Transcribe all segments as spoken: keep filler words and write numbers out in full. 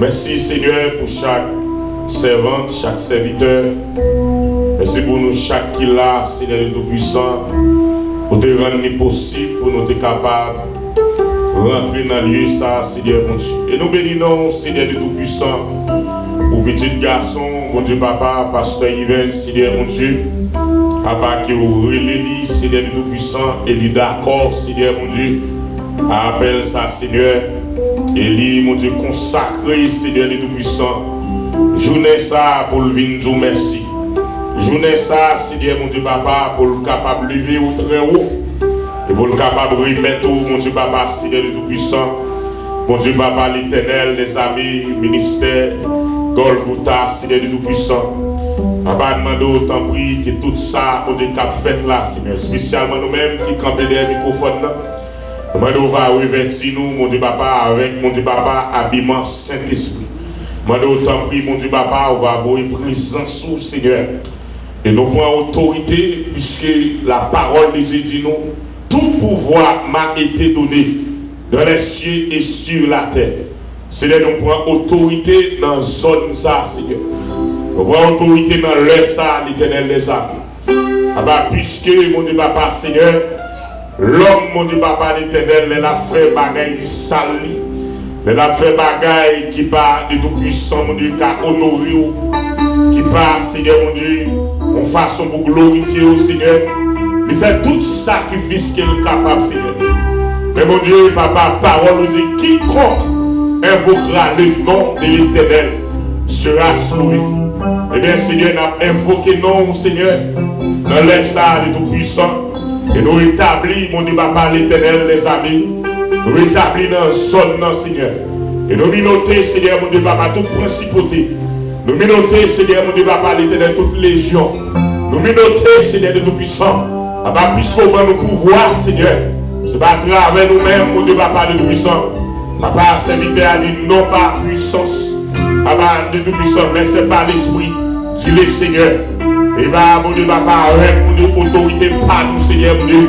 Mèsi, Senyè, pou chak sèvant, chak sèvitè. Mèsi pou nou chak ki la, Senyè de Toupwisan. Ou te rann li posib pou nou te kapab rantre nan lye sa, Senyè Bondye. E nou beni non w, Senyè de Toupwisan, pou pitit gason w, Bondye Papa, pastè Yven, Senyè Bondye. Papa, ke w rele li, Senyè de Toupwisan, e li dakò, Senyè Bondye, a apèl sa, Senyè. E li, Bondye, konsakre, Senyè de Toupwisan, jounen sa a pou l vin di w mèsi. Jounen sa a, Senyè Bondye Papa, pou l kapab leve w trè wo. E pou l kapab remèt ou, Bondye Papa, Senyè de Toupwisan. Bondye Papa, Letènèl dèzame, ministè Gòlgota, Senyè de Toupwisan. Papa, n mande w, tanpri, ke tout sa, Bondye, k ap fèt la, Senyè, espesyalman nou menm ki kanpe dèyè mikwofòn nan, nou mande w va revèti nou, Bondye Papa, avèk, Bondye Papa, abiman Sentespri. Mande w, tanpri, Bondye Papa, ou va voye prezans ou, Senyè. E nou pran otorite, puisque la parole de Dieu dit nous, tout pouvoir m'a été donné dans les cieux et sur la terre. Senyè, nou pran otorite nan zòn sa, Senyè. Nou pran otorite nan lè sa, Letènèl dèzame. Aba, puisque, Bondye Papa, Senyè, lòm, Bondye Papa Letènèl, lè l ap fè bagay ki sal li, lè l ap fè bagay ki pa de Toupwisan, Bondye, ka onore w, ki pa, Senyè Bondye, yon fason pou glorifye w, Senyè, li fè tout sakrifis ke l kapab, Senyè. Men, Bondye, Papa, pawòl ou di, quiconque invoquera le nom de l'Éternel sera sauvé. Ebyen, Senyè, n ap envoke non w, Senyè, nan lè sa a de Toupwisan. E nou retabli, Bondye Papa Letènèl dèzame, nou retabli nan zòn nan, Senyè. E nou minote, Senyè, Bondye Papa, tout prensipote. Nou minote, Senyè, Bondye Papa Letènèl, tout lejyon. Nou minote, Senyè de Toupwisan. Papa, piske w ban nou pouvwa, Senyè, se pa atravè nou menm, Bondye Papa de Toupwisan. Papa, sèvitè a di, non pa pwisans, Papa de Toupwisan, men se pa lespri, di le Senyè. E pa, Bondye Papa, avèk, Bondye, otorite pa nou, Senyè, Bondye.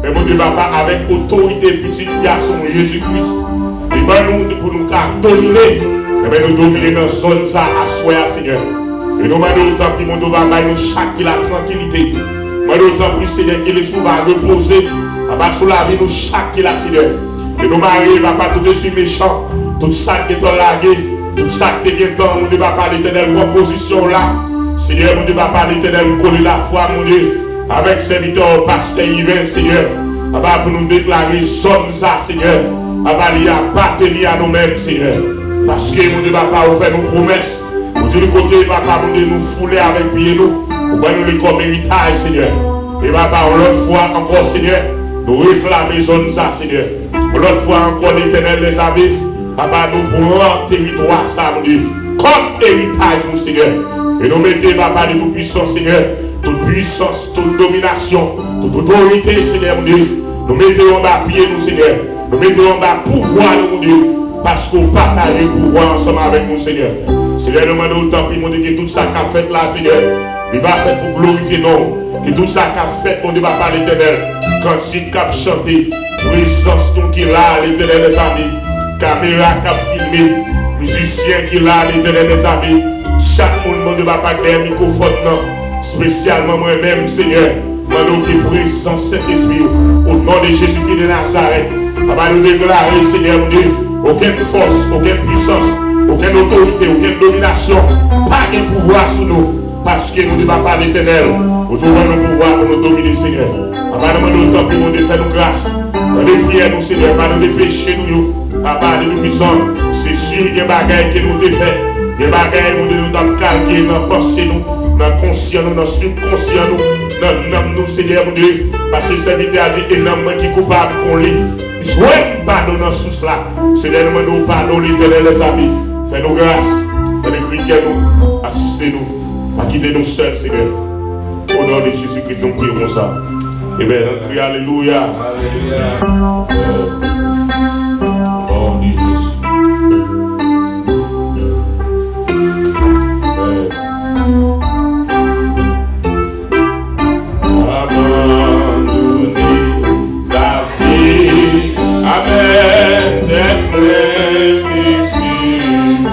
Men, Bondye Papa, avèk otorite Pitit Gason w, Jezi Kris, li ban nou pou nou ka domine. Ebyen, nou domine nan zòn sa aswè a, Senyè. E nou mande w, tanpri, Bondye, w va bay nou chak ki la trankilite. Mande w, tanpri, Senyè, ke lespri w va repoze anba sou lavi nou chak ki la, Senyè. E nou mare, Papa, tout espri mechan, tout sa k gentan lage, tout sa k te gentan, Bondye Papa Letènèl, pran pozisyon w la. Senyè, Bondye Papa Letènèl, nou kole lafwa, Bondye, avèk sèvitè w, pastè Yven, Senyè. Papa, pou nou deklare zòn sa, Senyè. Papa, li apateni a nou menm, Senyè. Paske, Bondye Papa, ou fè nou pwomès. Ou di nou kote, Papa, Bondye, nou foule avèk pye nou. Ou ban nou li kòm eritaj, Senyè. E, Papa, yon lòt fwa ankò, Senyè, nou reklame zòn sa, Senyè. Yon lòt fwa ankò, Letènèl dèzame, Papa, nou pran teritwa sa, Bondye, kòm eritaj nou, Senyè. E nou mete, Papa de Toupwisan, Senyè, tout pwisans, tout dominasyon, tout otorite, Senyè, Bondye, nou mete yo anba pye nou, Senyè. Nou mete yo anba pouvwa nou, Bondye, paske w pataje pouvwa ansanm avèk nou, Senyè. Senyè, nou mande w, tanpri, Bondye, ke tout sa k ap fèt la, Senyè, li va fèt pou glorifye non w. Ke tout sa k ap fèt, Bondye Papa Letènèl, kantik k ap chante, prezans nou ki la, Letènèl dèzame, kamera k ap filme, mizisyen ki la, Letènèl dèzame, chak moun, Bondye Papa, k dèyè mikwofòn nan, espesyalman mwen menm, Senyè, mande w ke prezans Sentespri w, o non de Jezikri de Nazarèt, Papa, nou deklare, Senyè Bondye, okenn fòs, okenn pwisans, okenn otorite, okenn dominasyon pa gen pouvwa sou nou. Paske, Bondye Papa Letènèl, ou di w ban nou pouvwa pou nou domine, Senyè. Papa, nou mande w, tanpri, Bondye, fè nou gras. Tande priyè nou, Senyè, padone peche nou yo. Papa, de Toupwisan, se si gen bagay ke nou te fè, gen bagay, Bondye, nou t ap kalkile nan panse nou, nan konsyan nou, nan sibkonsyan nou, nan nanm nou, Senyè, Bondye. Paske sèvitè a di, e nanm mwen ki koupab kon li, jwenn padon nan sous la. Senyè, nou mande w padon, Letènèl dèzame. Fè nou gras, tande kri kè nou, asiste nou. Pa kite nou sèl, Senyè. O non de Jezikri, nou priye konsa. Amen. Ann kriye alelouya. Alelouya. Amen. O non de Jezi. Amen. Abandonner la vie, amen, d'être invisible.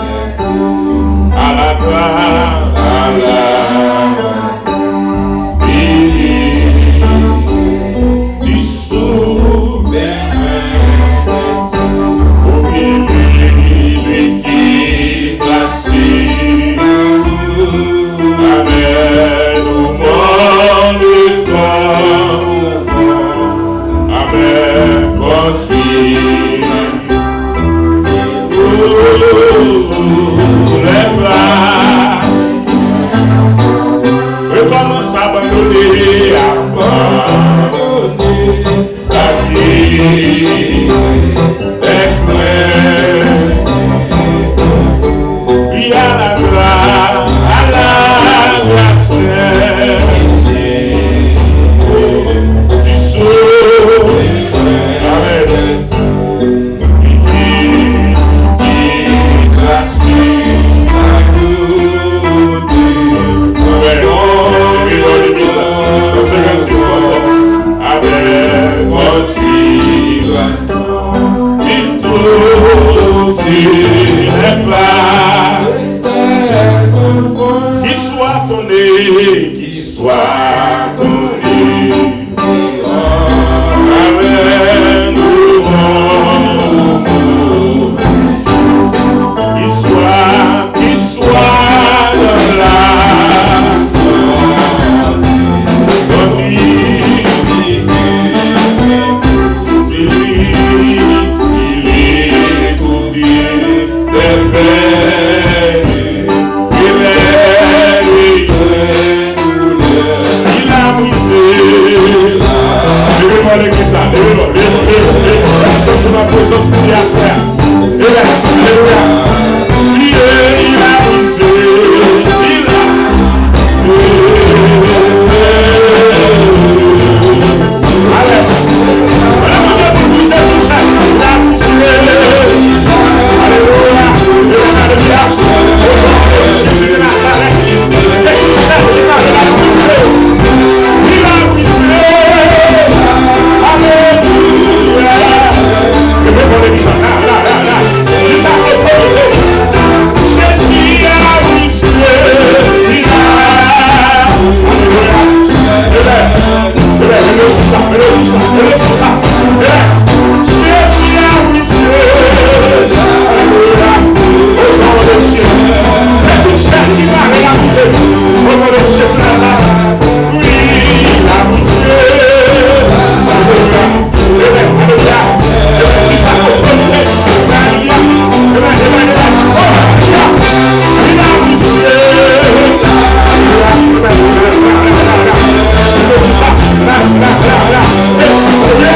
Qui soit ton nez, qui soit ton nez, avec nous, qui soit, qui soit dans la force, dans l'unité, si lui, si lui, tout Dieu, des peines, il est Il a brisé. Leve lò legliz la, leve lò, leve, leve, leve. Santi nan prezans Bondye aswè a. Leve, alelouya. Il est, il a brisé. Il a. Alè. Alè, Bondye pou brize tout chèn. Il a brisé. Alelouya. Alelouya. Alelouya. Au nom de Jésus de Nazareth. Aleluya. Leve kò legliz la, la, la, la, la. Jis ak otorite. Jezi a brisé. Aleluya. Leve, leve, leve sou sa, leve sou sa, leve sou sa. Leve. Jezi a brisé. Aleluya. Au nom de Jésus. E tout chèn ki pare la brisé. Au nom de Jésus Nazareth. Oui, la brisé. Aleluya. Amen, aleluya. Amen. Jis ak otorite. Aleluya. Amen, amen, amen. Oh, aleluya. Li la brisé. Aleluya. Amen, amen, amen, amen, amen. Jezi sa. La, la, la, la. E, e,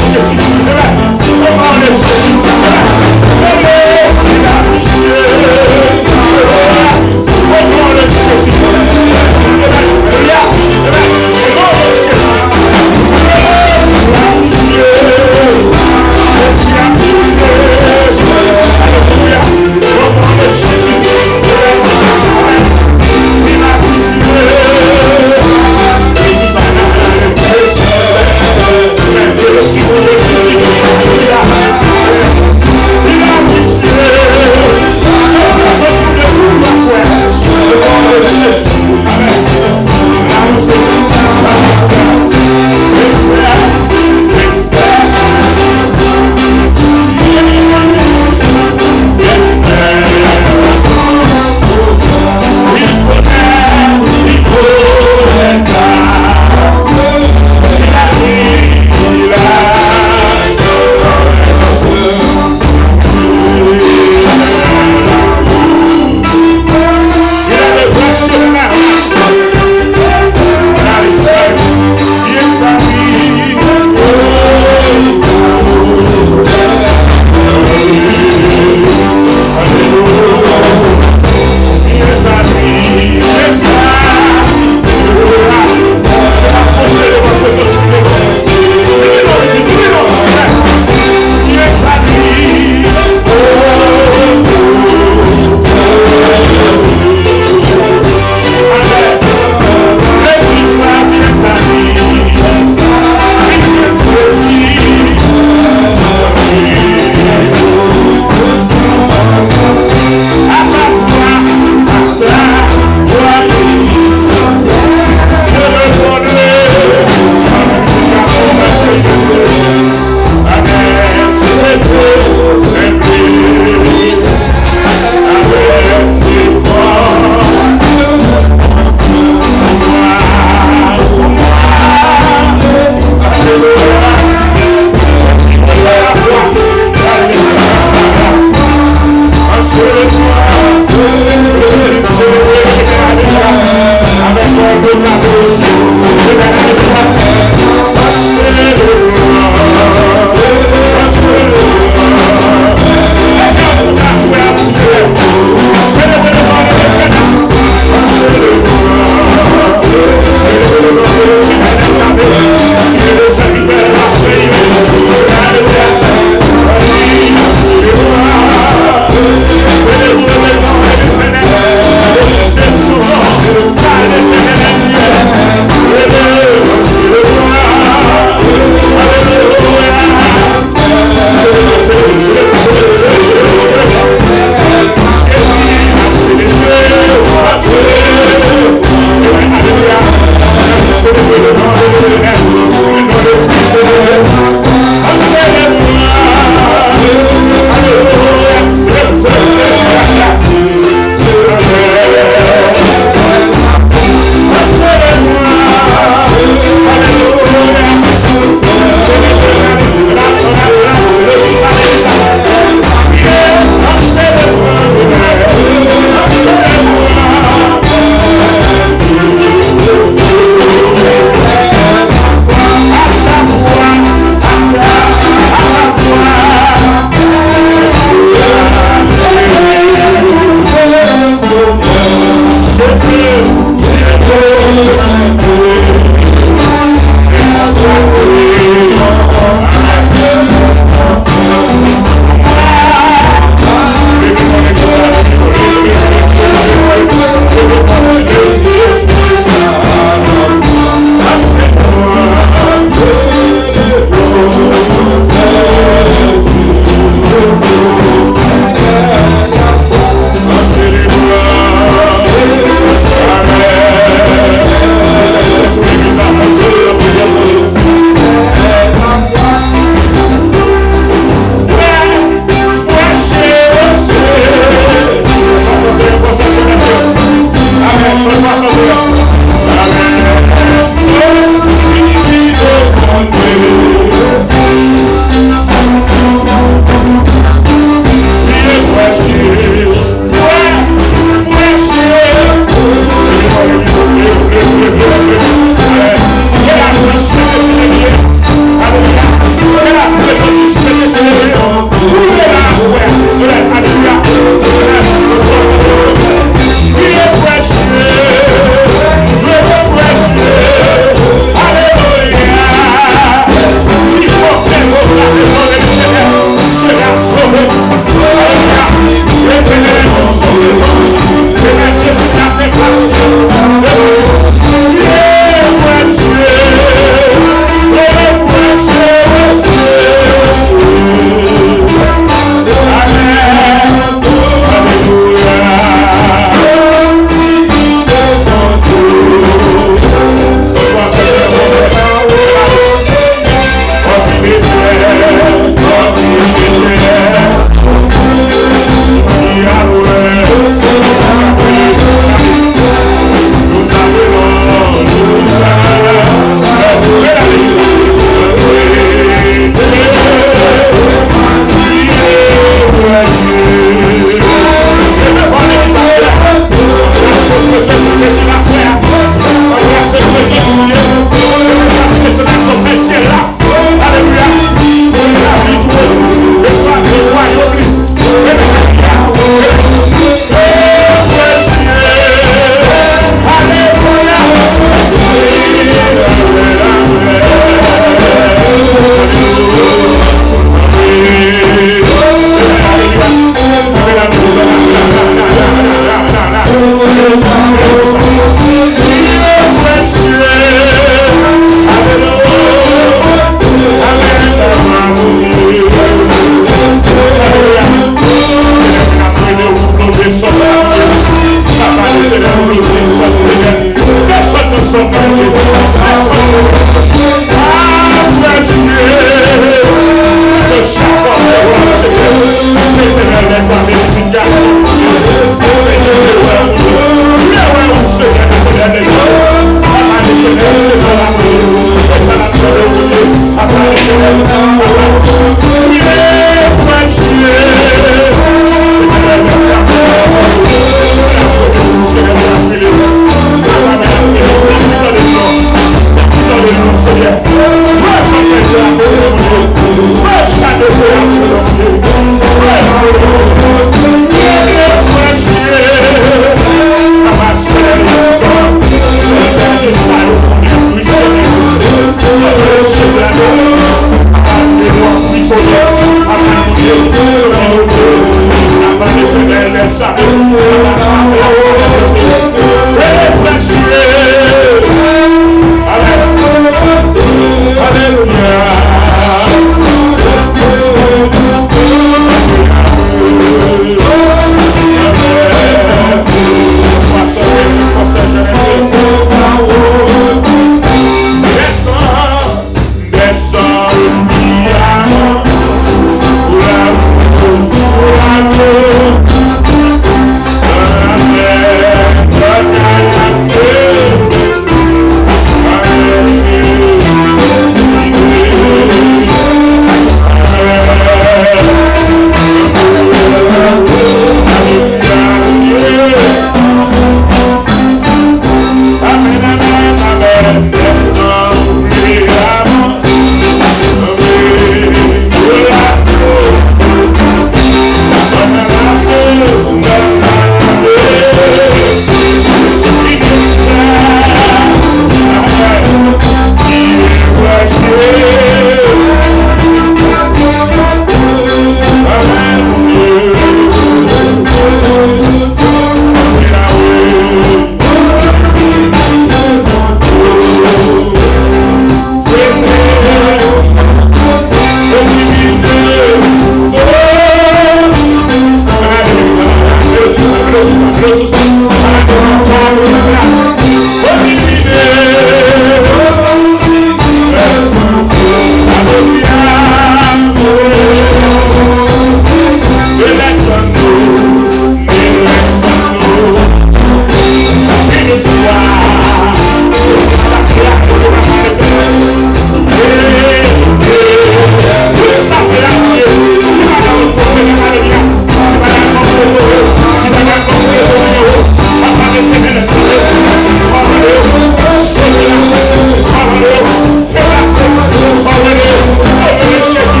Deplase, o non de Jezi.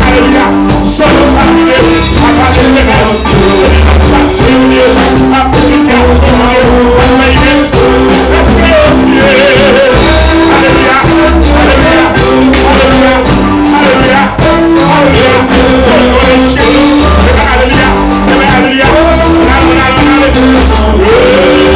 Alelouya. Sòt sa priye. Papa Letènèl, se li k ap bati, Bondye, ap pitit gason, Bondye, ap fè imèt. Deplase, Bondye. Alelouya. Alelouya. Alelouya. Alelouya. Alelouya. O non de Jezi. Alelouya. Alelouya. Alelouya. Alelouya.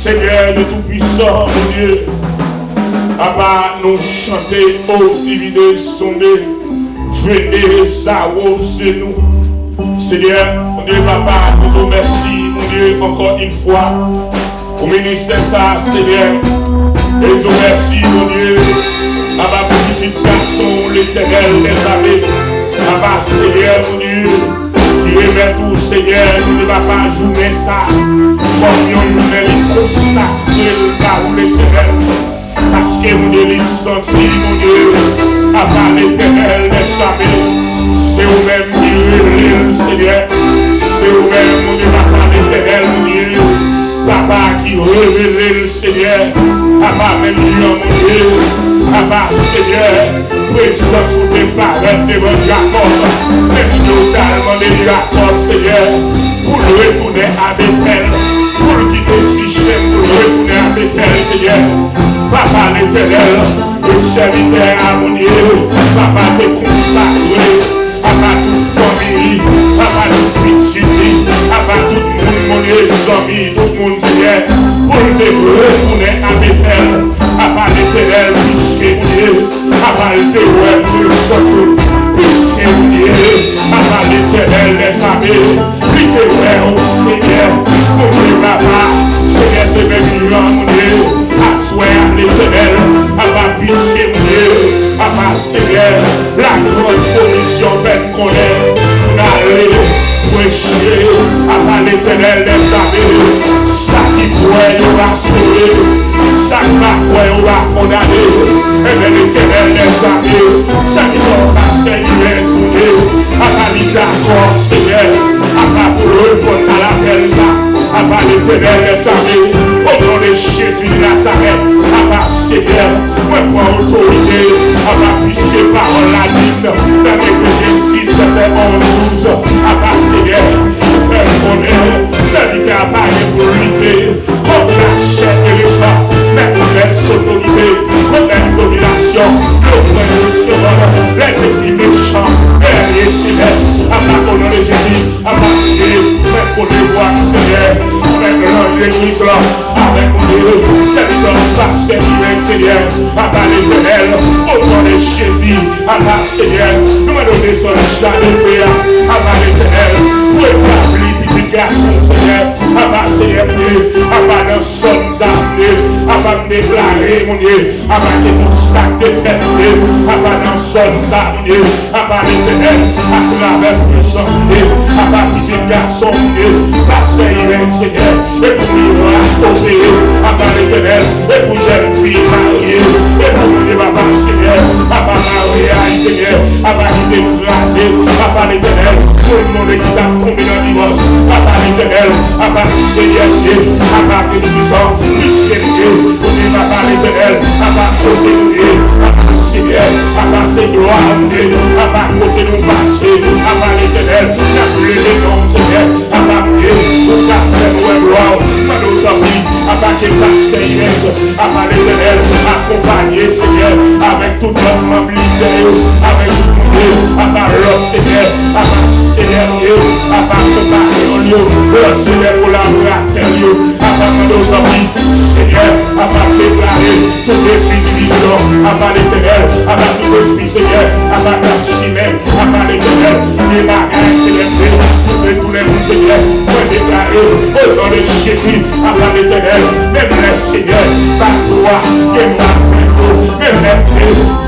Senyè de Toupwisan, Bondye, papa, nou chante, o divine sonde, vene zawo se nou. Senyè, Bondye, papa, nou di w mèsi, Bondye, ankò yon fwa, pou ministè sa, Senyè. E di w mèsi, Bondye, papa, pou pitit gason w, Letènèl dèzame. Papa, Senyè, Bondye, ki remèt ou, Senyè, Bondye, papa, jounen sa, kòm yon jounen li konsakre l ba ou, Letènèl. Paske, Bondye, li santi, Bondye, papa, Letènèl dèzame, si se ou menm ki rele l, Senyè, si se ou menm, Bondye, papa, Letènèl, Bondye, papa ki revele l, Senyè, papa, menm jan, Bondye, papa, Senyè, Prezans ou te parèt devan Jakòb, men ou te al mande Jakòb, Senyè, pou l retounen a Betèl, pou l kite Sichem, pou l retounen a Betèl, Senyè. Papa Letènèl, e sèvitè a, Bondye, papa te konsakre, apa tout fanmi li, apa tout pitit li, apa tout moun, Bondye, zanmi, tout moun, Senyè, pou l te retounen a Betèl, apa Letènèl, piske, Bondye, apa l te wè prezans ou, piske, Bondye, apa Letènèl dèzame, li te wè w, Senyè, Bondye, papa, Senyè, se menm jan, Bondye, aswè a, Letènèl, apa, piske, Bondye, apa, Senyè, la grande commission fè konnen pou n ale preche, apa Letènèl dèzame, sa ki kwè yo va sove, sa k pa kwè yo va kondane. Ebyen, Letènèl dèzame, sèvitè w pastè Iven Soudé, apa li dakò, Senyè, apa pou reponn a lapèl sa, apa Letènèl dèzame, o non de Jezi de Nazarèt, apa Senyè, mwen pran otorite, apa, piske pawòl la di n nan Efezen sis, vèsè onz, douz, apa, Senyè, ou fè konnen sèvitè a pa gen pou l lite kont lachè e lesan, men kont lèzotorite, kont lèdominasyon, yo pran yo sou lòd lèzespri mechan de lènmi e selès, apa, o non de Jezi, apa, e fè konnen vwa nou, Senyè, avèk legliz la, avèk, Bondye, sèvitè w, pastè Iven, Senyè, apa Letènèl, o non de Jezi, apa Senyè, nou mande w desann jaden fè a, apa Letènèl, pou etabli pitit gason w, Senyè, apa Senyè, Bondye, apa nan zòn sa, Bondye, apa m deklare, Bondye, apa ke tout sa k te fèt, Bondye, apa nan zòn sa, Bondye, apa Letènèl, atravè prezans ou, apa pitit gason ou, pastè Iven, Senyè, e pou mirak opere, apa Letènèl, e pou jèn fi marye, e pou moun de papa, Senyè, apa maryaj, Senyè, apa ki te kraze, apa Letènèl, pou moun de ki t ap tonbe nan divòs, apa Letènèl, apa Senyè, Bondye, apa Bondye Toupisan, plis ke nou ye, Bondye, apa Letènèl, apa kote nou ye, apa Senyè, apa se glwa, Bondye, apa kote nou pase, apa Letènèl, n ap leve non w, Senyè, apa Bondye, ou ka fè nou wè glwa w, mande w tanpri, apa ke pastè Iven, apa Letènèl, akonpanye, Senyè, avèk tout lòt manm lidè yo, avèk tout moun yo, apa lòt, Senyè, apa Senyè, Bondye, apa konpayon yo, lòt, Senyè, kolaboratè yo, apa mande w tanpri, Senyè, apa deklare tout espri divizyon, apa Letènèl, apa tout espri, Senyè, apa k ap simen, apa Letènèl, vye bagay, Senyè, vye tout detounen moun, Senyè, mwen deklare, o non de Jezi, apa Letènèl, menm lè, Senyè, bato a gen dwa ap plen dlo, menm lè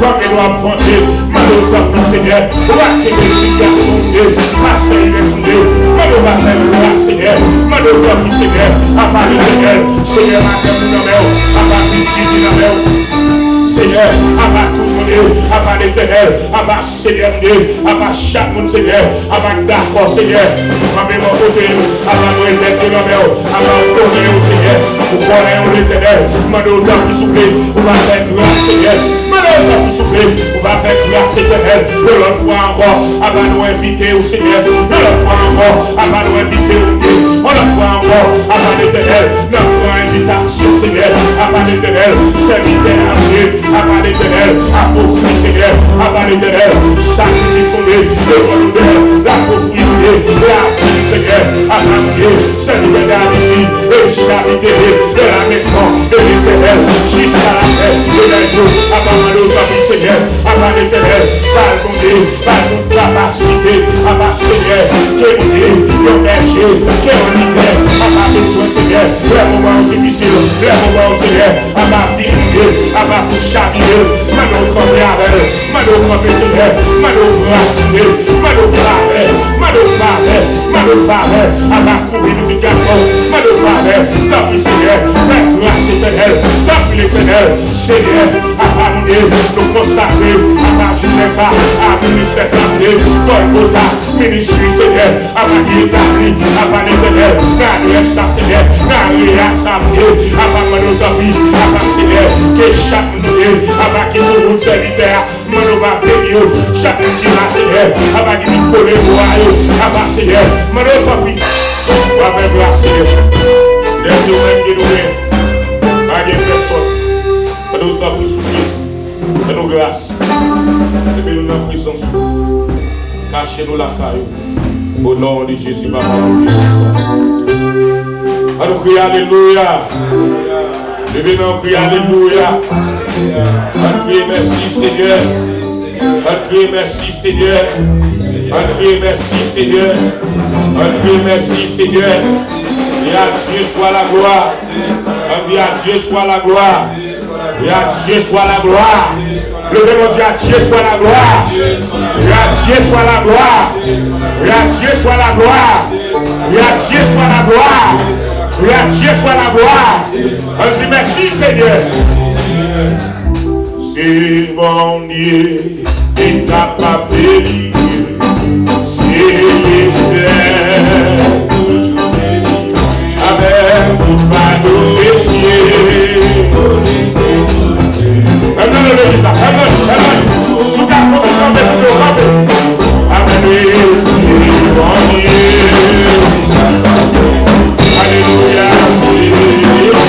van gen dwa ap vante, mande w tanpri, Senyè, ou pa kenbe pitit gason m de, pastè Iven Soudé, mande w pa fè l gras, Senyè, mande w tanpri, Senyè, apa Letènèl, Senyè, madanm li nan men w, apa pitit li nan men w, Senyè, apa tout moun yo, apa Letènèl, apa Senyè m de, apa chak moun, Senyè, apa k dakò, Senyè, pou kanpe bò kote m, apa nou remèt yo nan men w, apa ou konnen yo, Senyè, ou konnen yo, Letènèl, mande w tanpri, souple, ou va fè gras, Senyè, mande w tanpri, souple, ou va fè gras, Letènèl, yon lòt fwa ankò, apa nou envite w, Senyè, yon lòt fwa ankò, apa nou envite w, yon lòt fwa ankò, apa Letènèl, n ap pran envitasyon, Senyè, apa Letènèl, sèvitè a, Bondye, apa Letènèl, ap ofri, Senyè, apa Letènèl, sakrifis, Bondye, de bon odè, l ap ofri, Bondye, lavi l, Senyè, apa, Bondye, sèvitè Davidi, e j'habiterai dans la maison de l'Éternel jusqu'à la fin de mes jours, apa mande w tanpri, Senyè, apa Letènèl, ba l, Bondye, ba l tout kapasite, apa Senyè, ke Bondye, yon bèje, ke yon lidè, apa bezwen, Senyè, lè moman yo difisil, lè moman yo, Senyè, apa vin, Bondye, apa pou chavire l, mande w kanpe avè l, mande w kanpe, Senyè, mande w gras, Bondye, mande w favè, mande w favè, mande w favè, apa kouvri pitit gason, mande w favè, tanpri, Senyè, fè gras, Letènèl, tanpri, Letènèl, Senyè, apa, Bondye, nou konsakre, apa, jounen sa, a ministè sa, Bondye, Gòlgota, ministri, Senyè, apa, ki etabli, apa, Letènèl, nan adrès sa, Senyè, nan area sa, Bondye, apa, mande w tanpri, apa, Senyè, ke chak moun, Bondye, apa, ki sou wout sèvitè a, Mande w va beni yo. Chak moun ki la, Senyè, apa ki vin kole bwa yo, apa, Senyè, mande w tanpri, va fè gras, Senyè. Lè se ou menm ki nou gen, pa gen pèsòn. Mande w tanpri, souple, fè nou gras. Epi nou nan prezans ou. Kache nou lakay ou. O non de Jezi, Papa, nou priye konsa. An nou kriye alelouya. Leve men, an kriye alelouya. An kriye mèsi, Senyè. An kriye mèsi, Senyè. An kriye mèsi, Senyè. An kriye mèsi, Senyè. Et à Dieu soit la gloire. An di à Dieu soit la gloire. Et à Dieu soit la gloire. Leve men, di à Dieu soit la gloire. Et à Dieu soit la gloire. Et à Dieu soit la gloire. Et à Dieu soit la gloire. Et à Dieu soit la gloire. An di mèsi, Senyè. Se Bondye ki kapab delivre, se li sèl. Avèk tout fado peche. Lève men, leve men sa. Lève men, lève men. Si w ka fè yon ti kanpe, souple, kanpe. Avèk mesi, Bondye. Alelouya, Jezi.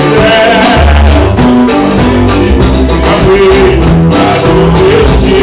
Kanpe, fado peche.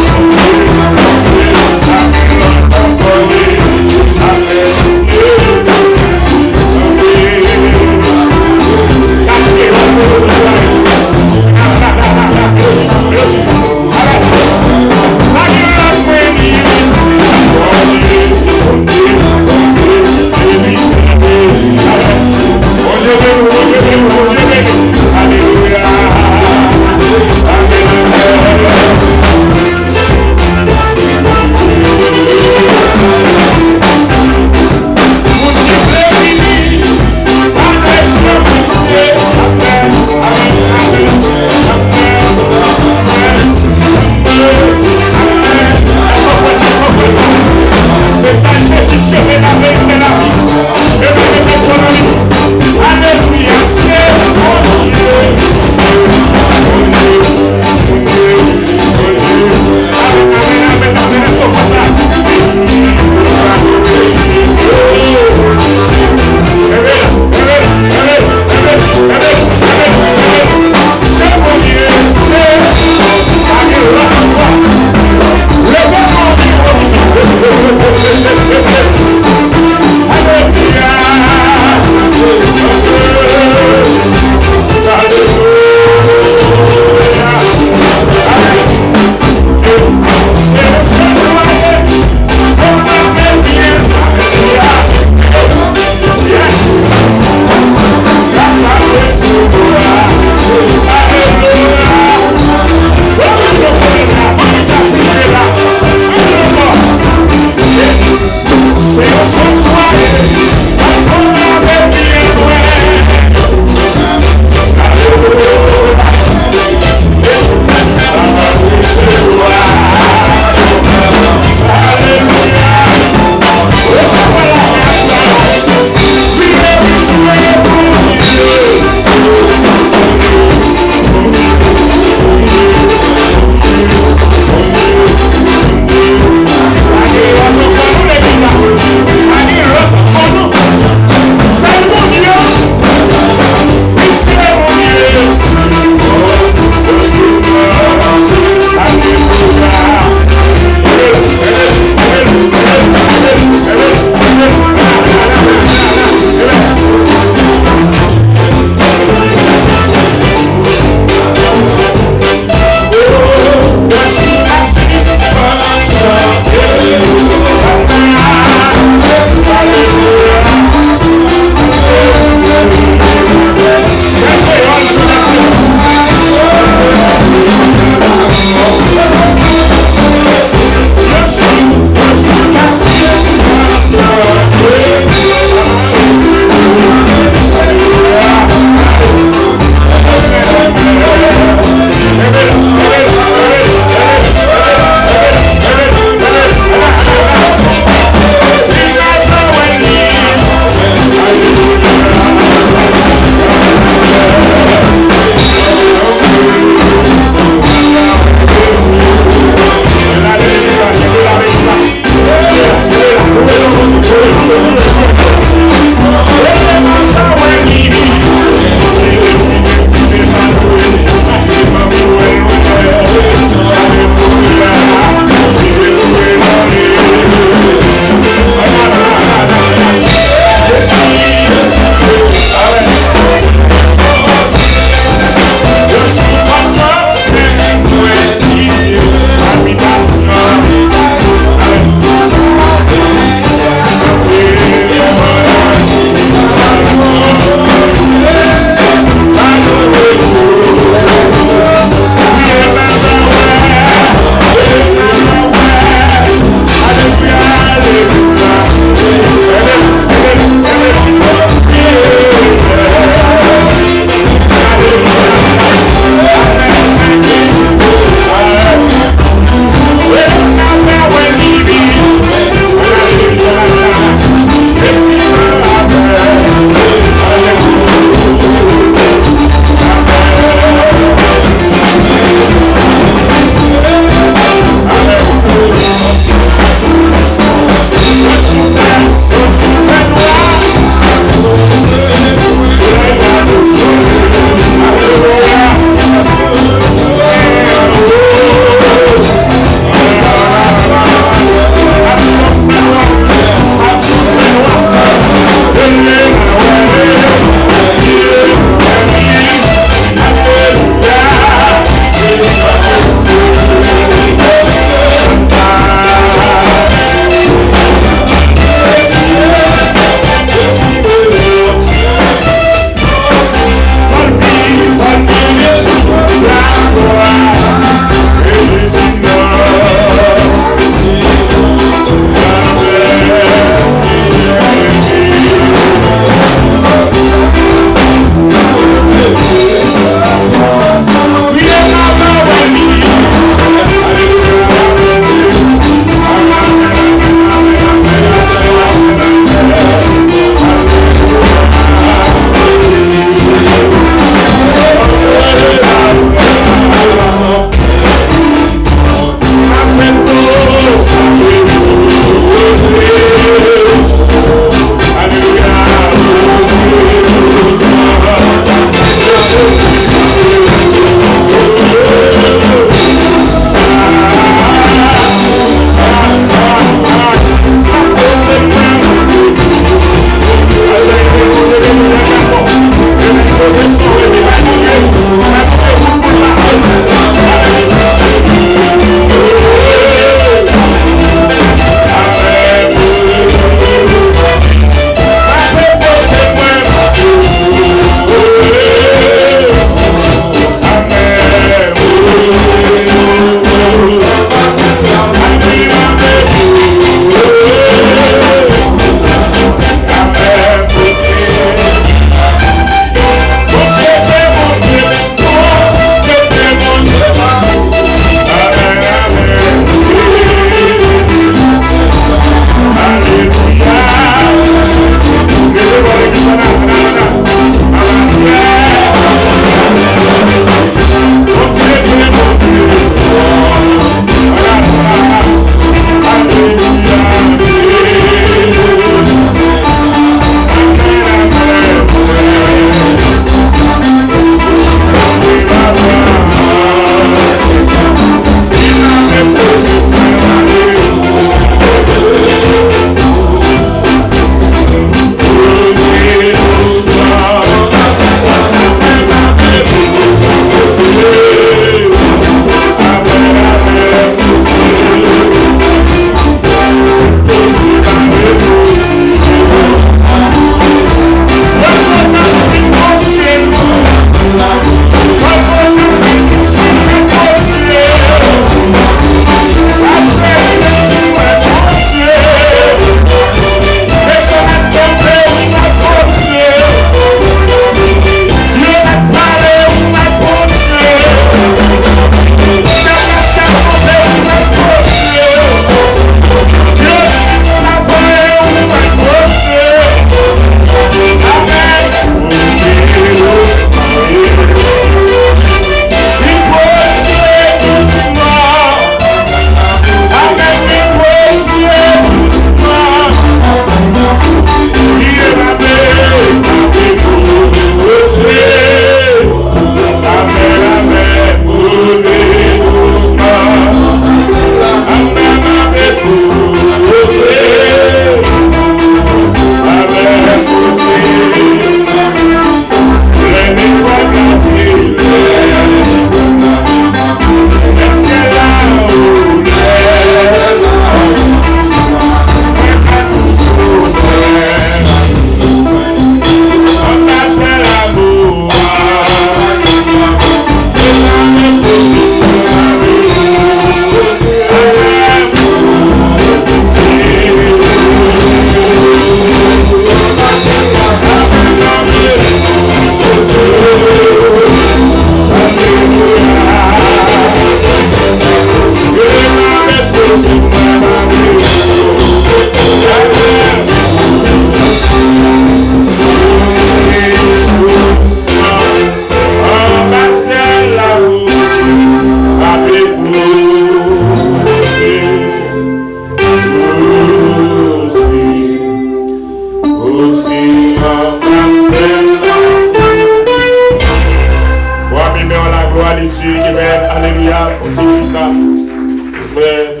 Fò n di chita. Amen.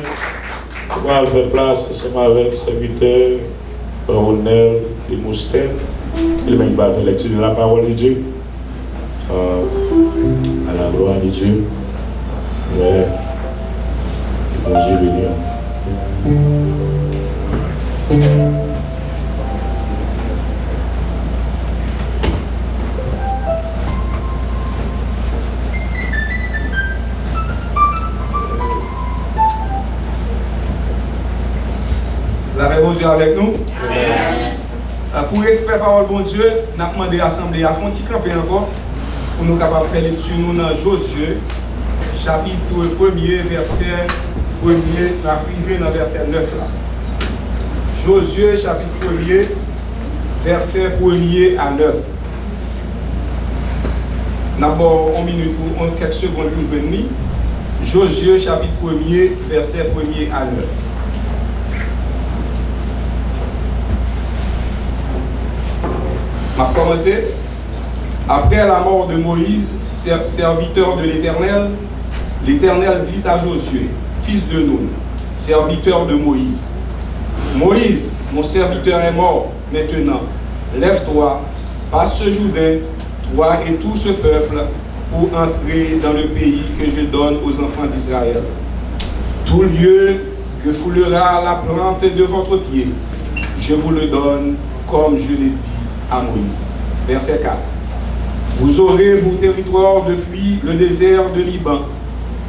Nou pral fè plas ansanm avèk sèvitè, frè Ronel Demosthène. Li menm ki pral fè lèkti de la pawòl de Dye. Euh, à la gloire de Dieu. Amen. Ke Bondye beni w. Lapè Bondye avèk nou. Amen. Pou respè pawòl Bondye, n ap mande asanble a fè yon ti kanpe ankò pou nou kapab fè lekti nou nan Jozye, chapit premye, vèsè premye, n ap rive nan vèsè nèf la. Jozye, chapit premye, vèsè premye a nèf. N ap ba w yon minit pou yon kèk segonn pou w jwenn li. Jozye, chapit premye, vèsè premye a nèf. M ap kòmanse. Après la mort de Moïse, ser- serviteur de l'Éternel, l'Éternel dit à Josué, fils de Nun, serviteur de Moïse, Moïse, mon serviteur est mort. Maintenant, lève-toi, passe ce Jourdain, toi et tout ce peuple, pour entrer dans le pays que je donne aux enfants d'Israël. Tout lieu que foulera la plante de votre pied, je vous le donne comme je l'ai dit à Moïse. Verset quatre. Vous aurez pour territoire depuis le désert de Liban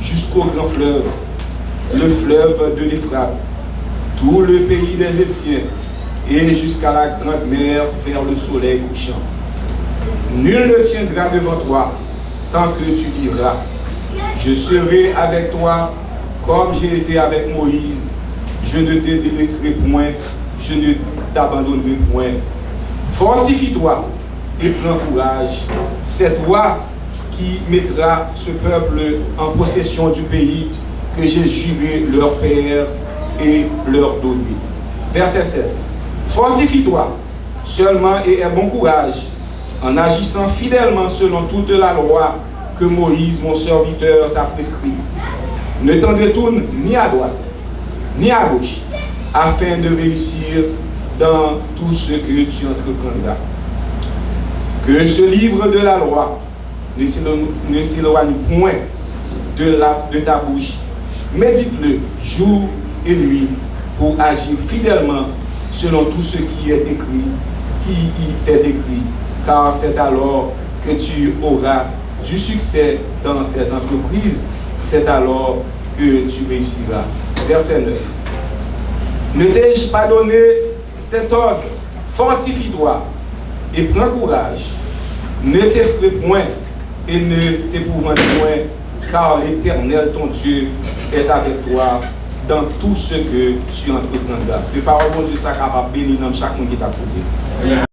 jusqu'au grand fleuve, le fleuve de l'Euphrate, tout le pays des Hétiens, et jusqu'à la grande mer vers le soleil couchant. Nul ne tiendra devant toi tant que tu vivras. Je serai avec toi comme j'ai été avec Moïse. Je ne te délaisserai point, je ne t'abandonnerai point. Fortifie-toi et prends courage. C'est toi qui mettra ce peuple en possession du pays que j'ai juré leur père et leur donner. Verset sept. Fortifie-toi seulement et aie bon courage, en agissant fidèlement selon toute la loi que Moïse, mon serviteur, t'a prescrite. Ne t'en détourne ni à droite, ni à gauche, afin de réussir dans tout ce que tu entreprendras. Que ce livre de la loi ne s'élo- ne s'éloigne point de la, de ta bouche. Médite-le jour et nuit pour agir fidèlement selon tout ce qui est écrit, qui y est écrit, car c'est alors que tu auras du succès dans tes entreprises, c'est alors que tu réussiras. Verset neuf. Ne t'ai-je pas donné cet ordre? Fortifie-toi et prends courage. Ne t'effraie point et ne t'épouvante point, car l'Éternel ton Dieu est avec toi dans tout ce que tu entreprendras. Ke pawòl Bondye sa kapab beni nanm chak moun ki t ap koute.